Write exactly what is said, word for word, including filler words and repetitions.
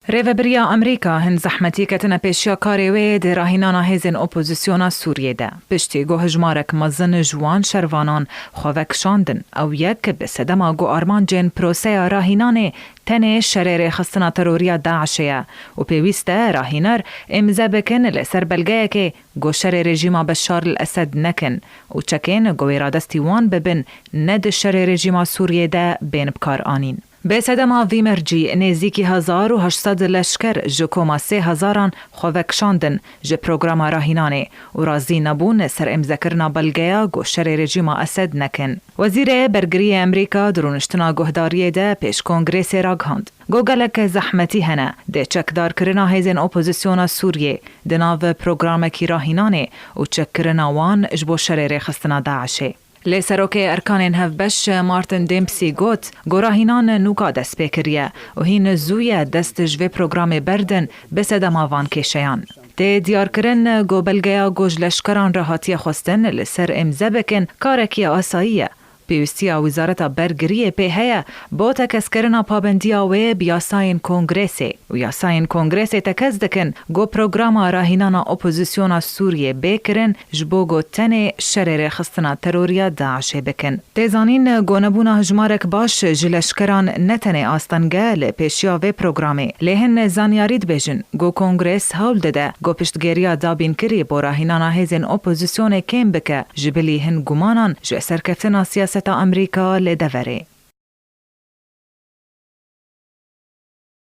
Rêvebiriya Amerîka hin zehmetî ketine pêşiya karê wê di rahînana hêzên opozisyona Sûriyê de. Piştî ku hijmarek mezin ji wan şervanan xwe vekişandin, ew yek bi sedema ku armancên proseya rahînanê tenê şerê rêxistina teroriya DAIŞê ye û pêwîst e rahîner îmze bikin li ser belgeyekê ku şerê rejîma Beşar el Esed nekin û çekên ku wê radestî wan bibin ne di şerê rejîma Sûriyê de bên bikaranîn. Bi sedema vî mercî, nêzîkî hezar û heşt sed leşker ji koma sê hezaran xwe vekişandin ji programa rahînanê û razî nebûn ser îmzekirina belgeya ku şerê rejîma Esed nekin. Wezîrê Bergiriyê Amerîka di rûniştina guhdariyê de pêş Kongresê ragihand ku gelek zehmetî hene di çekdarkirina hêzên opozisyona Sûriyê di nav programekî rahînanê û çekkirina wan ji bo şerê rêxistina DAIŞê. Lê Serokê Erkanên Hevbeş Martin Dempsey got ku rahînan nûka dest pê kiriye û hîn zû ye dest ji vê programê berdin bi sedema van kêşeyan. Tê diyarkirin ku belgeya ku ji leşkeran re hatiye xwestin li ser îmze bikin karekî asayî ye. Pêwîstiya Wizareta Bergiriyê pê heye bo tekez kirina pabendiya wê bi yasayên Kongresê û yasayên Kongresê tekez dikin ku programa rahînana opozisyona Sûriyê bê kirin ji bo ku tenê şerê rêxistina teroriya DAIŞê bikin. Tê zanîn ku nebûna hijmarek baş ji leşkeran ne tenê astenge li pêşiya vê programê, lê hin zanyarî dibêjin ku Kongres hewl dide ku piştgiriya dabînkirî bo rahînana hêzên opozisyonê kêm bike, ji bilî hin gumanan ji serkeftina siyaseta Amerîka li deverê.